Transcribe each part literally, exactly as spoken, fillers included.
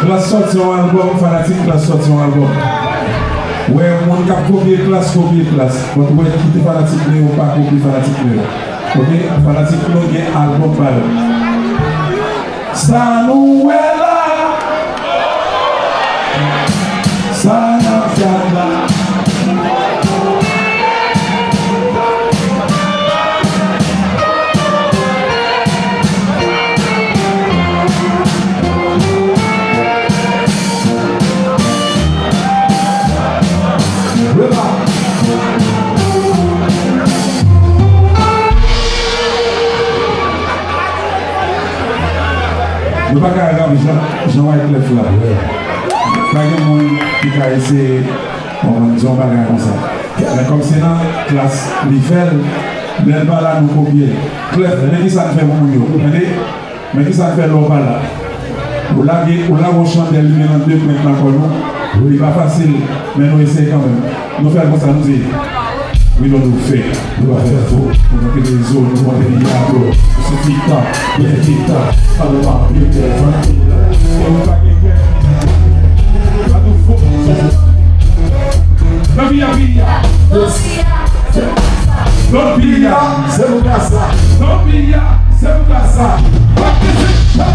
Klass sòti yon albòm, fanatik Klass sòti yon albòm. Wè, moun k ap kopye Klass, kopye Klass. But wè, kite fanatik Neo pa kopye fanatik Neo. Oke? Fanatik Neo gen albòm pa yo. Sa nou wè la, sa n ap gad la. Nou pa ka rann jan, jan Wyclef la. Pa gen moun ki ka eseye konprann yon bagay konsa. Men kòm se nan Klass li fè l, lè l pa la nou kopye l. Clef, men kisa n fè pou moun yo? Tande? Men kisa n fè lè w pa la? Ou lage, ou lage yon chandèl li gen nan de pwent nan kò nou. Li pa fasil, men nou eseye kanmenm. Nou fè l konsa, nou di. Wi, nou, nou fè. Nou pa fè fo. Nou monte rezo, nou monte Diablo. Nou se Tita, nou se Tita. Alò, pa bliye, vann. E ou pa gen kè. Pa tou fo. Nan vi a, vi a. Nan vi a, se pou sa. Nan vi a, se pou sa. Nan vi a, se pou sa.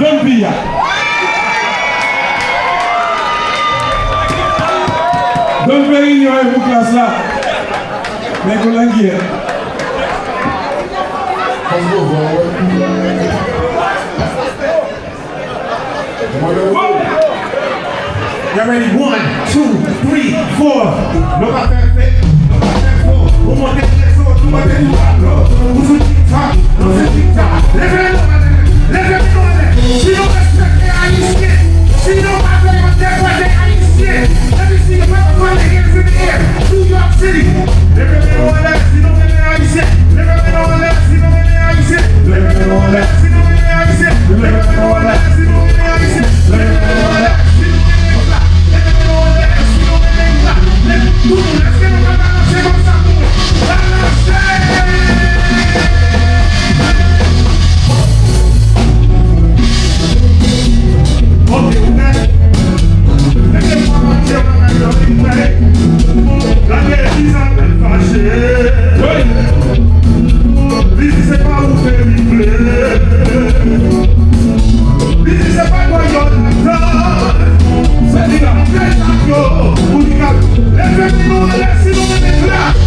Don P a. Don Perignon e pou Klass la. Men koulè ki ye. Y'all ready? One, two, three, four. Nou pa fè fake, nou pa fè fo. Ou monte rezo, nou monte Diablo. Ou sou TikTok, nou sou TikTok. Leve men nou anlè, leve men nou anlè. Si nou respekte Ayisyen, si nou pa vle yon depòte Ayisyen, depi si yo pa vle New York City. Leve men nou anlè si nou renmen Ayisyen. Leve men nou anlè si nou renmen Ayisyen. Leve men nou anlè si nou renmen Ayisyen. Leve men nou anlè si nou renmen Ayisyen. Leve men nou anlè si nou renmen Ayisyen. Leve men nou anlè si nou renmen Ayisyen. Leve tout moun, èske nou ka balanse konsa pou mwen? Balanse! Ok, ou prè? Mete twa pati an bagay nan li, ou prè? Gade Elizabeth fache. Li di se pa ou ke li vle. Li di se pa dwa yo l ap tann. Se li k ap fè zak yo pou li ka leve men nou anlè si nou renmen Klass.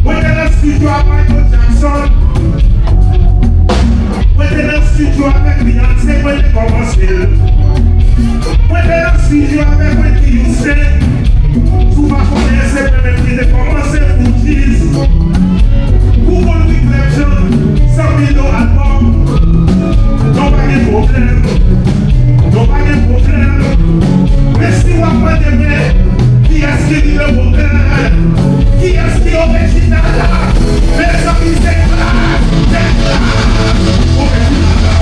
Mwen te nan estidyo ak Michael Jackson. Mwen te nan estidyo avèk Beyoncé, mwen te kòmanse l. Mwen te nan estidyo avèk Whitney Houston. Si w pa konnen, se mwen menm ki te kòmanse Fugees. Google Wyclef Jean, san mil dola albòm. Non, pa gen pwoblèm. Non, pa gen pwoblèm. Men si w ap mande mwen, kiyès ki rive pwoblèm? Kiyès ki orijinal la? Mezanmi, se Klass, se Klass. Orijinal la,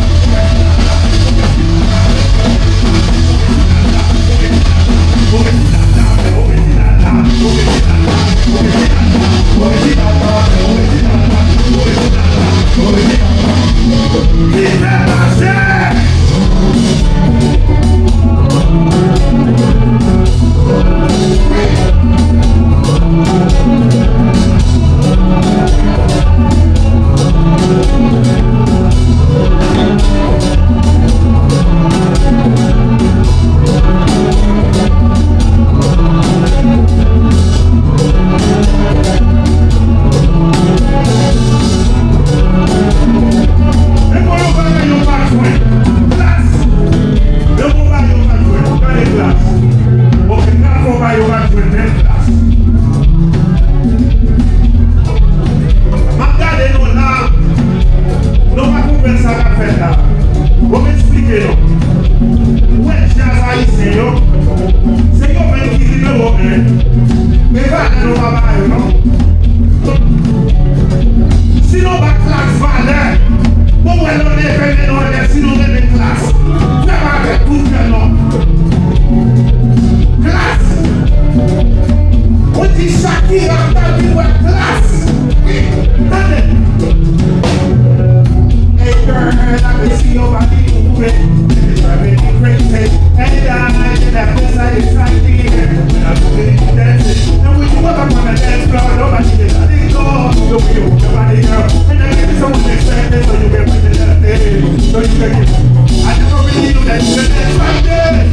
orijinal la, orijinal la, orijinal la, orijinal la, orijinal la, orijinal la, orijinal la, orijinal la, orijinal la, orijinal la, orijinal la. Ki fè mache! Mwen menm klas. M ap gade nou la. Nou pa konprann sa k ap fèt la. Bon, m eksplike nou. Ou wè djaz ayisyen yo, se yo menm ki nimewo en. E valè nou pa ba yo, non. Si nou ba klas valè, bon, wè nou leve men nou anlè si nou renmen klas. Fè m avèk tout kè nou. Klas. Ou di Shakira, ta di wè klas. Tande. Hey girl, I can see your body moving. It's driving me crazy. And I get that place I excited. When I look at you dancing, and when you walk up on the dance floor, nobody can let it go. The way you move your body, girl, and I get someone excited, so you can bring it up, hey. So you can get. I never really knew that you could dance like this.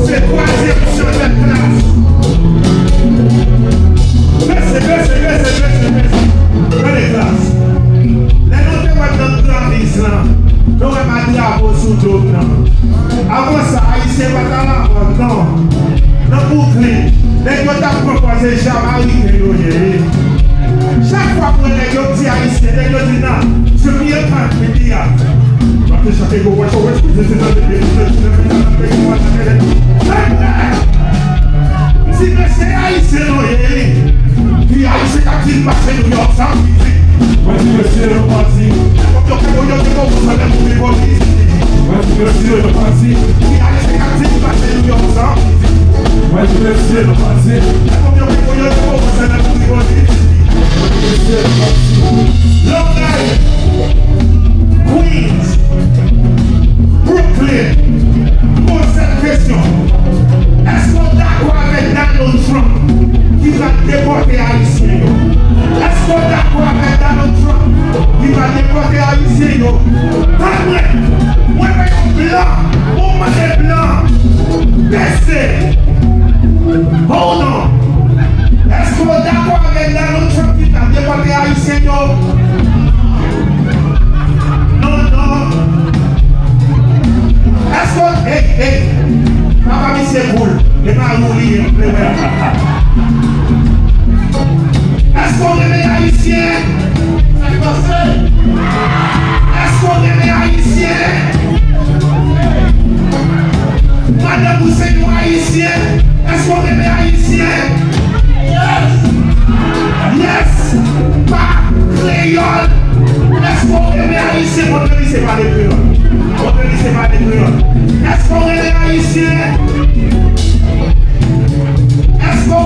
Se twazyèm semèn klas. Bese, bese, bese, bese, bese. Tande klas. Lè nou te wè nan Gramiz lan, nou wè pa drapo sou do m nan. Avan sa, Ayisyen pa t alamòd, non. Nan Bouklin, nèg yo t ap pran pòz se Jamaiken yo ye. Chak fwa m wè nèg yo, m di Ayisyen, nèg yo di nan, se pye kan m di a. M ap te chante go wèch wèch pou Jezi nan peyi, Jezi nan peyi, nan peyi, nan peyi. Ti mesye Ayisyen nou ye, wi. Ki Ayisyen k ap di l pase Nouyòk san fizik? Mwen di mesye yo pati. Yo te voye yo te voye sa nan pou vin vòlè. Mwen di mesye yo pati. Ki Ayisyen k ap di l pase Nouyòk san fizik? Mwen di mesye yo pati. Yo te voye yo te voye sa nan pou vin vòlè. Mwen di mesye yo pati. Long Island, Queens, Brooklyn, poze sèl kesyon. Èske w dakò avèk Donald Trump ki pral depòte Ayisyen yo? Èske w dakò avèk Donald Trump ki pral depòte Ayisyen yo? Tann mwen, mwen wè yon blan, yon mande blan, bese. Hold on. Èske w dakò avèk Donald Trump ki pral depòte Ayisyen yo? Non, non. Èske w, hey, hey, papa misye koul, e pa ou li ye, m vle wè. Èske w renmen Ayisyen? Èske w renmen Ayisyen? Madanm ou se yon Ayisyen? Èske w renmen Ayisyen? Yes! Yes! Pa kreyòl! Èske w renmen Ayisyen? Montre misye pale kreyòl. Montre misye pale kreyòl. Èske w renmen Ayisyen? Èske w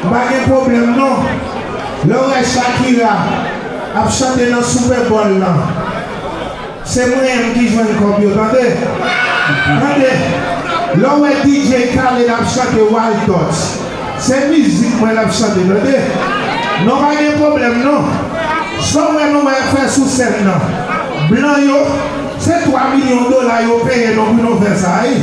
M pa gen pwoblèm non. Lè w wè Shakira ap chante nan Super Bowl lan, se mwen menm ki jwenn kòb yo, tande. Tande. Lè w wè D J Khaled ap chante Wild Thoughts, se mizik mwen l ap chante, tande. Non, pa gen pwoblèm non. Sa w wè nou wè fè sou sèn nan, blan yo, se twa milyon dola yo peye nou pou nou fè sa, wi.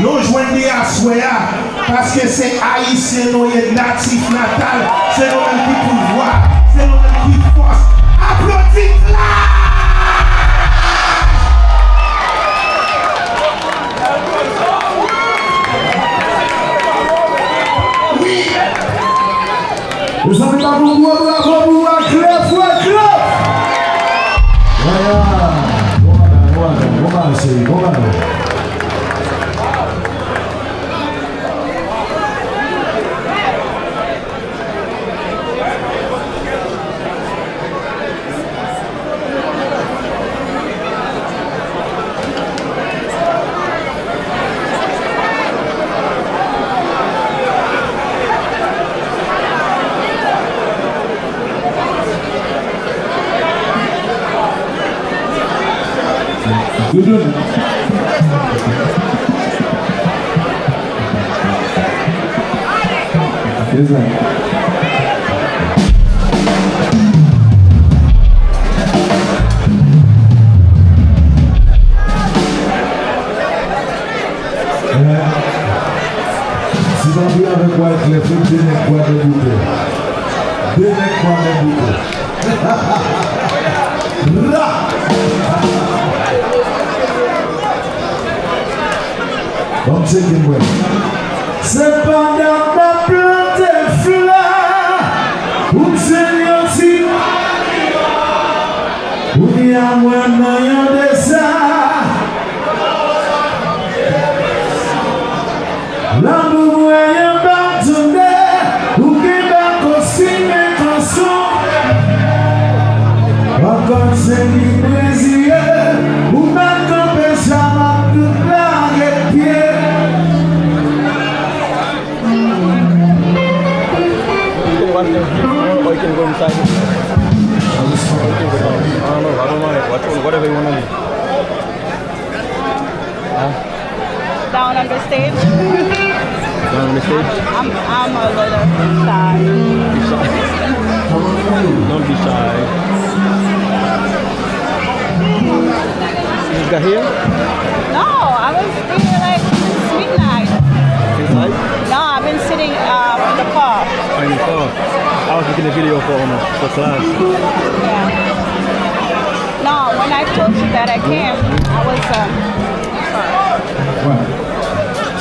Nou jwenn li aswè a, paske se Ayisyen nou ye, natif natal, se nou menm ki pouvwa, se nou menm ki fòs. Aplodi Klass! Wi! Mezanmi, n ap yon gwo bravo pou Wyclef, Wyclef! Waya! Bon bagay, bon bagay, bon bagay, cheri, bon bagay. Doudoun. Yes, sir. Si m antre avèk Wyclef, de nèg bwa de boutèy. De nèg bwa de boutèy. Ra! Ban m tcheke m wè. Se pandan m ap plante flè pou m jwenn yon ti. Kounye a mwen nan yon deza. Lanmou mwen yon bak tonde, ou gen bak osi men kanson. Ankò se li mwen ziye, ou mèt kanpe sa m ap tout lage pye. You can watch them, or you can go inside. I don't know, I don't mind. Watch one, whatever you wanna do. Huh? Down on the stage? Down on the stage? I'm, I'm a little shy. Be shy. Don't be shy. You just got here? No, I was here, like, since midnight. Since night? No, I've been sitting, um, in the car. Oh, in the car. I was making a video for, um, for class. Yeah. No, when I told you that I came, I was, um,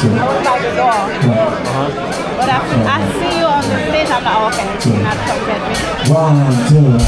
I was by the door. Uh-huh. But I, I see you on the stage, I'm like, "Okay, you're not come get me." One, two.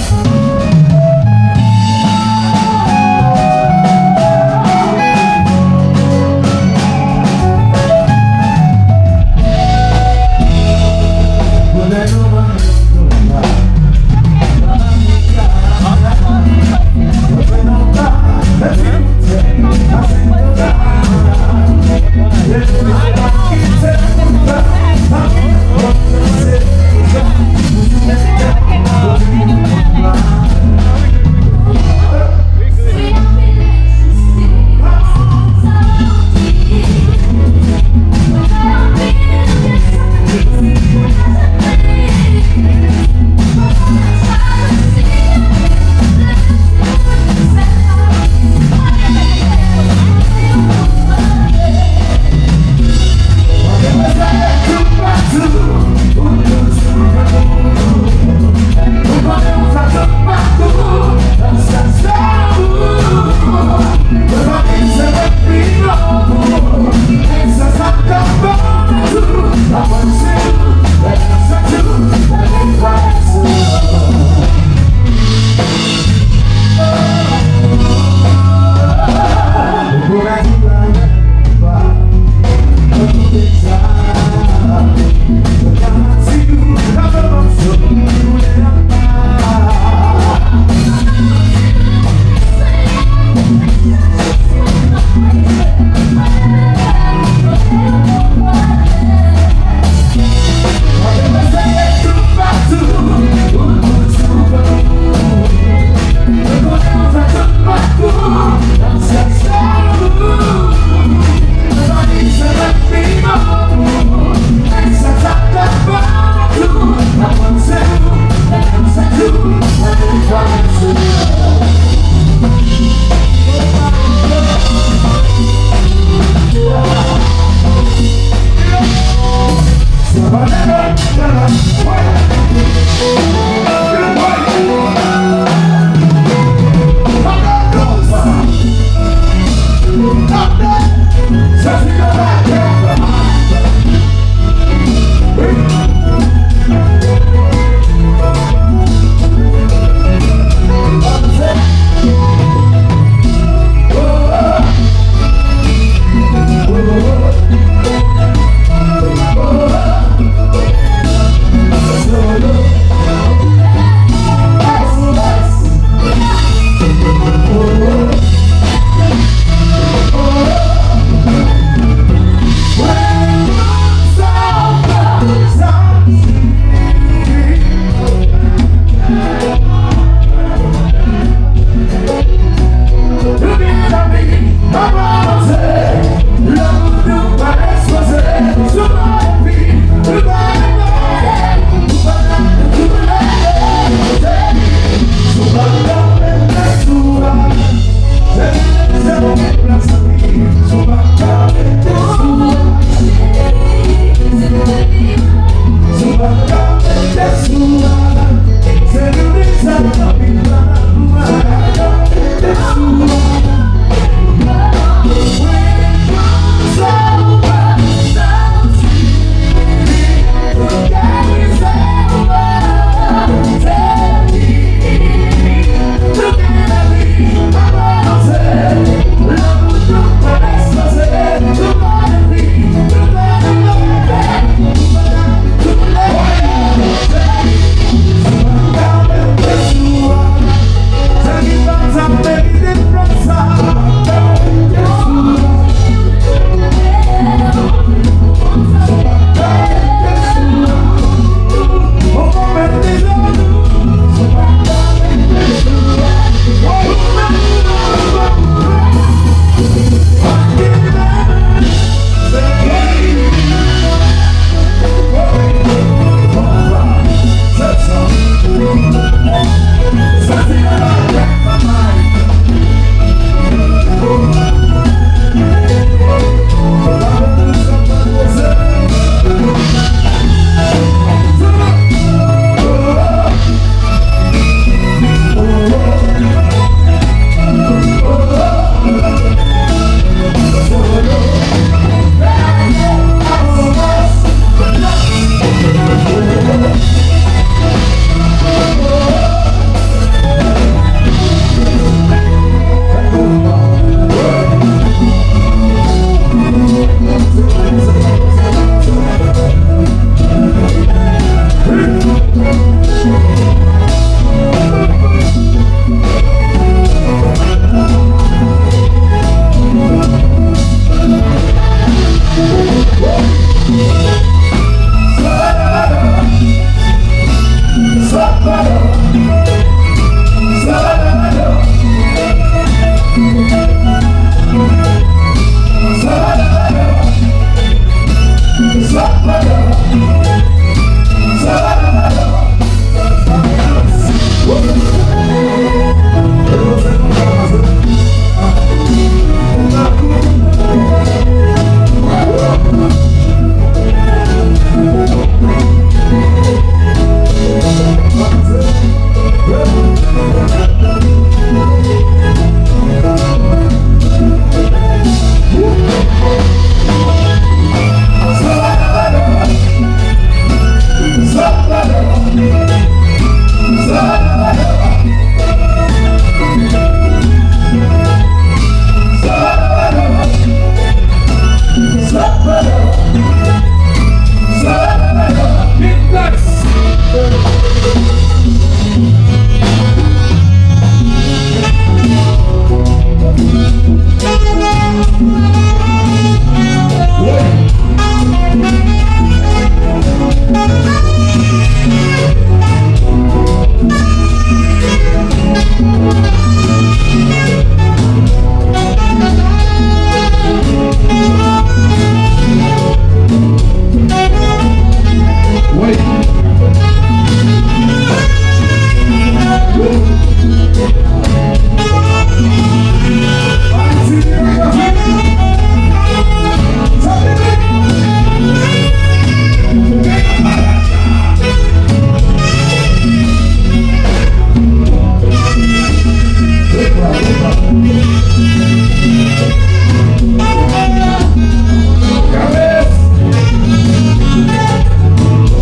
Kabes!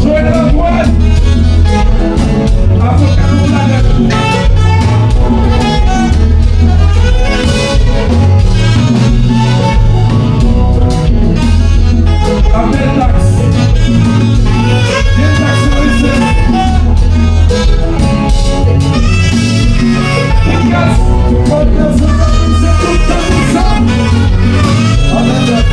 Joel Antoine! Avoka nou ladan. Apèl taks. Gen taks Moris. Gen taks. Fò nou danse, danse tout tan konsa. Apèl taks.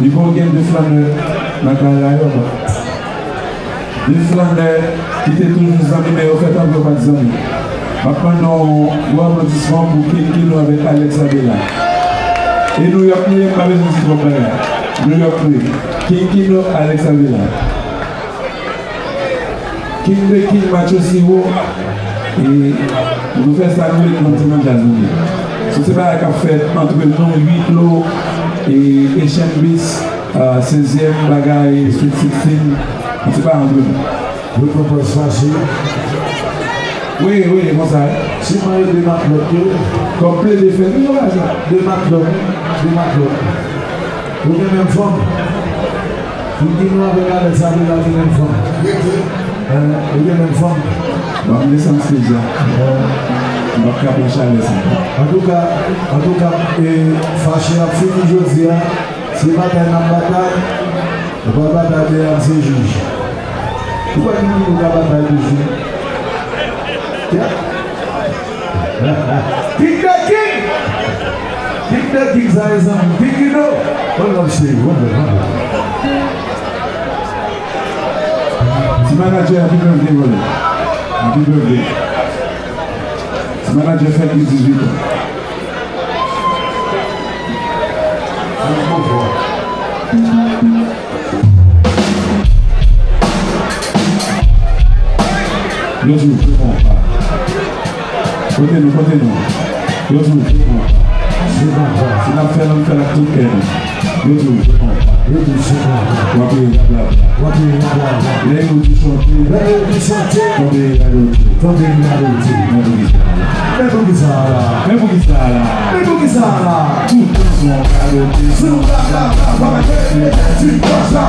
Li poko gen de flanè nan kay la yo, non. De flanè ki te toujou zanmi, men yo fè tankou yo pa t zanmi. M ap mande yon gwo aplodisman pou King Kino avèk Alex Abela. E New York nou ye, m pa bezwen di twòp bagay. New York nou ye. King Kino, Alex Abela. King the King, Macho Siro. E nou fè sa nou vle, nou ti nan djaz nou ye. So se bagay k ap fèt antre nou, Huis Clos, e Asian Beats, ah, sezèm bagay, Sweet Sixteen. Nou se pa antre nou. Rekonpans fache. Wi, wi, konsa. Siman yo de matlòt yo. Kòm plede fè nou yo la sa. De matlòt, de matlòt. Yo gen menm fòm. Figi nou avèk Alex Avila gen menm fòm. Rete. Eh, yo gen menm fòm. Ban m desann stage la. Eh. M p ap ka pran chalè sa. Antouka, antouka, eh, fache ap fini jodi a. Se batay n ap batay. Nou pa batay, men a se jij. Ou kwè ki moun nou ka batay toujou? Yeah. King the King! King the King, sa e zanmi. King Kido! One love, chéri. One love, one love. Ti manadjè a, happy birthday, brother. Happy birthday. Ti manadjè fèt li dizuit an. Yo di w, kote nou, kote nou? Yo di w, kote nou? Si n ap fè l, ann fè l ak tout kè nou. Yo di w, se konpa. Yo di w, se konpa. W ap rele rablabla. W ap rele rablabla. Lè yo di chante. Lè yo di chante. Tonbe radote. Tonbe radote. Men poukisa la? Men poukisa la? Men poukisa la? Men poukisa la? Tout tan sou yon radote. Sou rablabla. W ap rele ti konsa.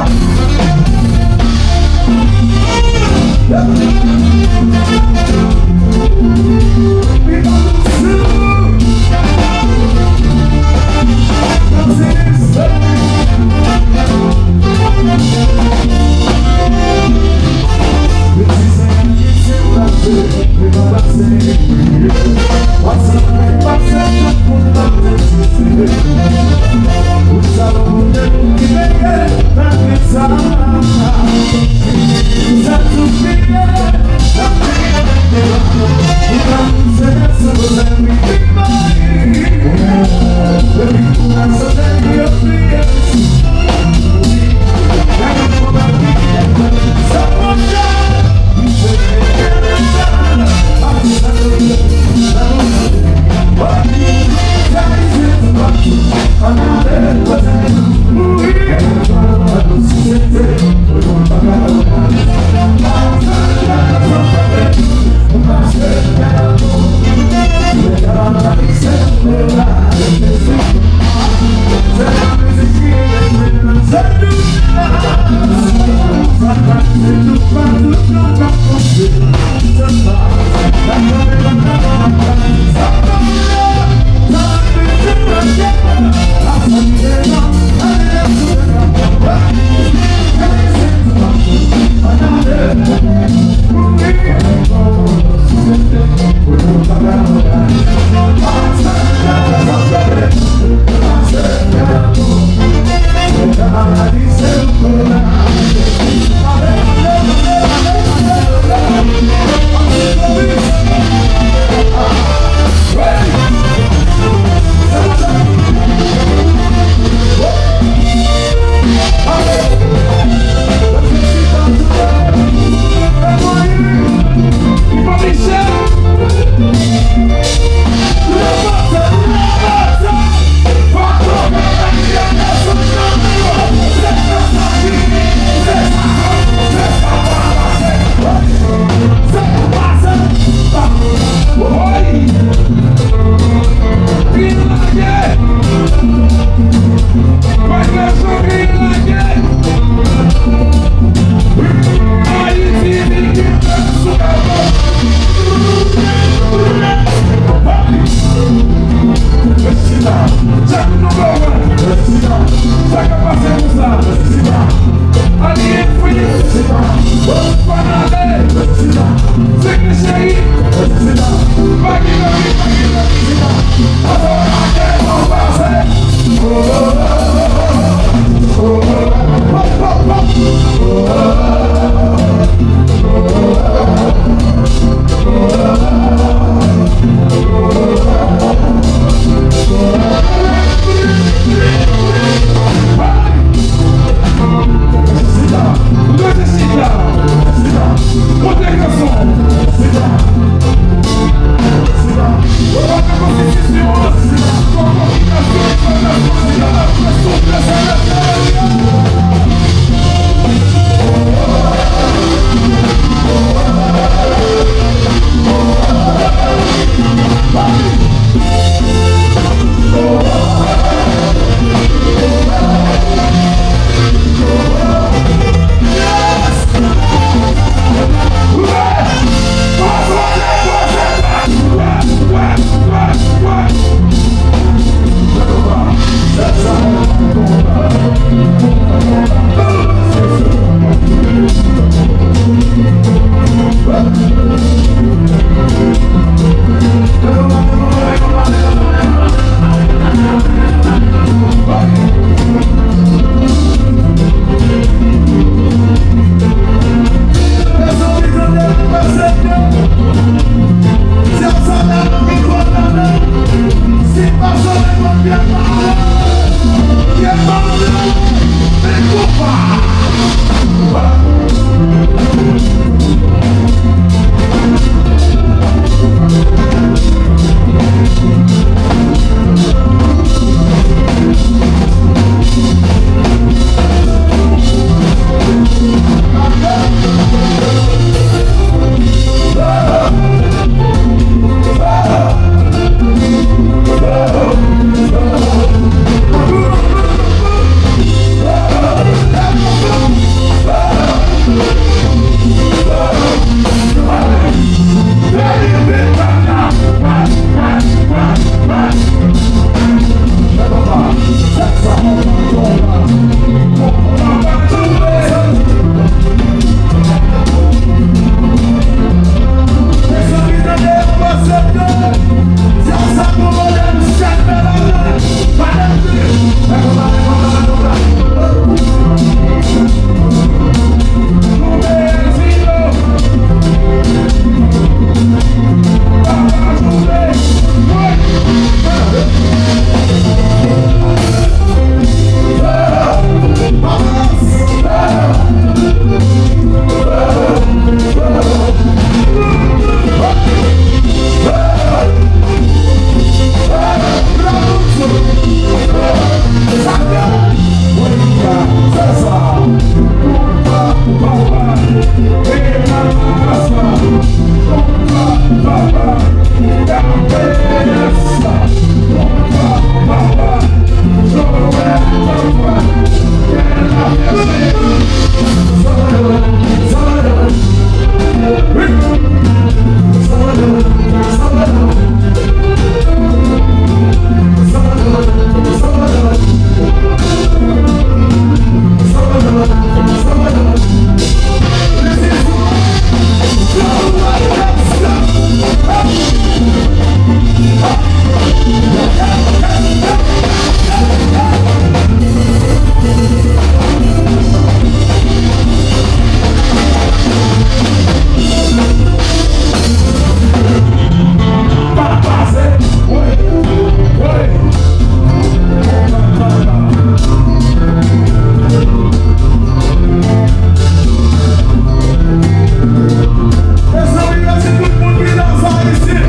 Mezanmi, yo di tout moun ki danse isit.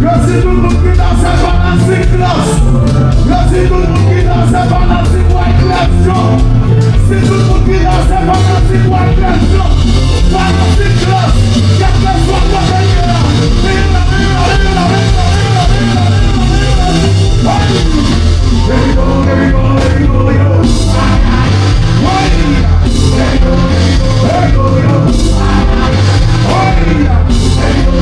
Yo di tout moun ki danse fanatik Klass. Yo di tout moun ki danse fanatik Wyclef Jean. Si tout moun ki la se fanatik Wyclef Jean, fanatik Klass, kèlkeswa kote l ye a, vini la, vini la, vini la. Hey! Let me go, let me go, let me go, yo. Ay, ay. Hey! Let me go, let me go, let me go, yo. Ay, ay. Hey!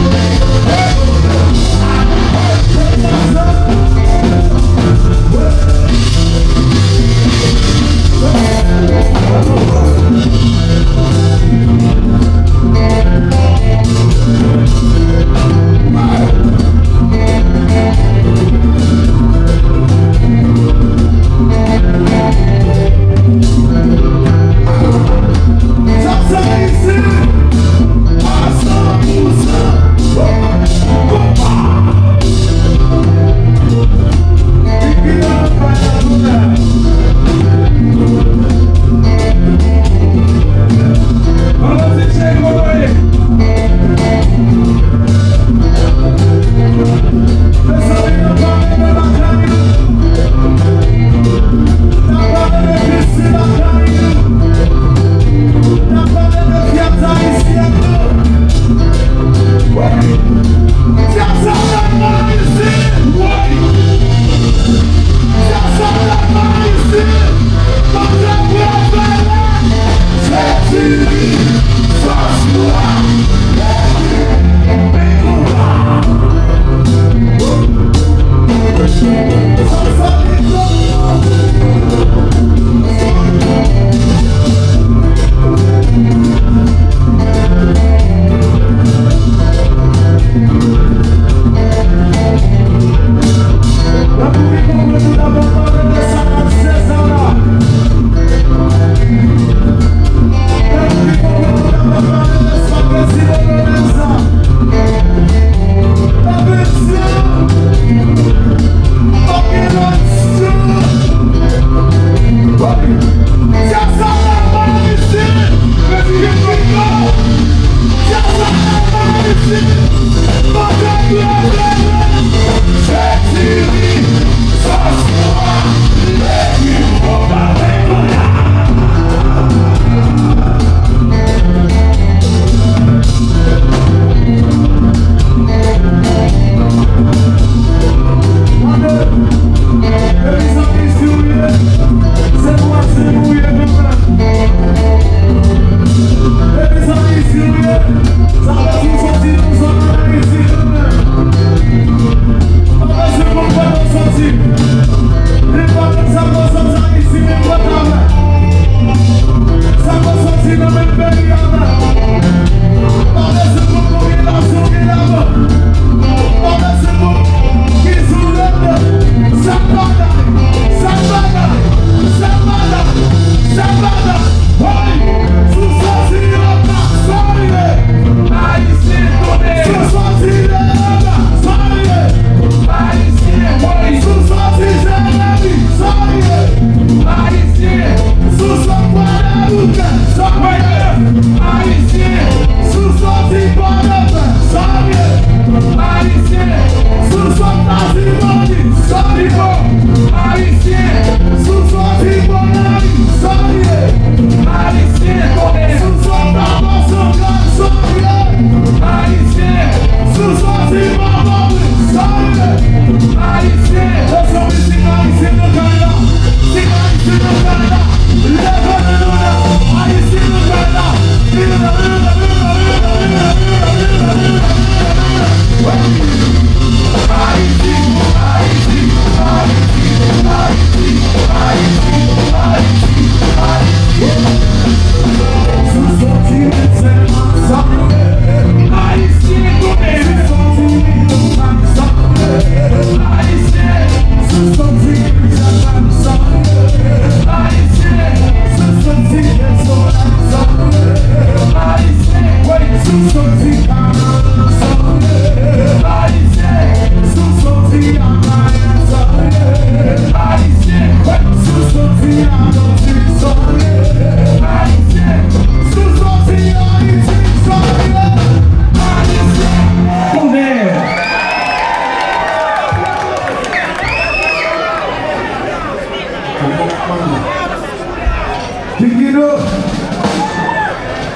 Kikino.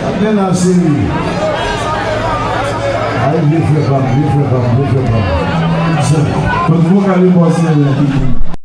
Gade la, cheri. Ay, vye frè pa m, vye frè pa m, vye frè pa m. Kot vokal yo pa w sinyal la, Kikino?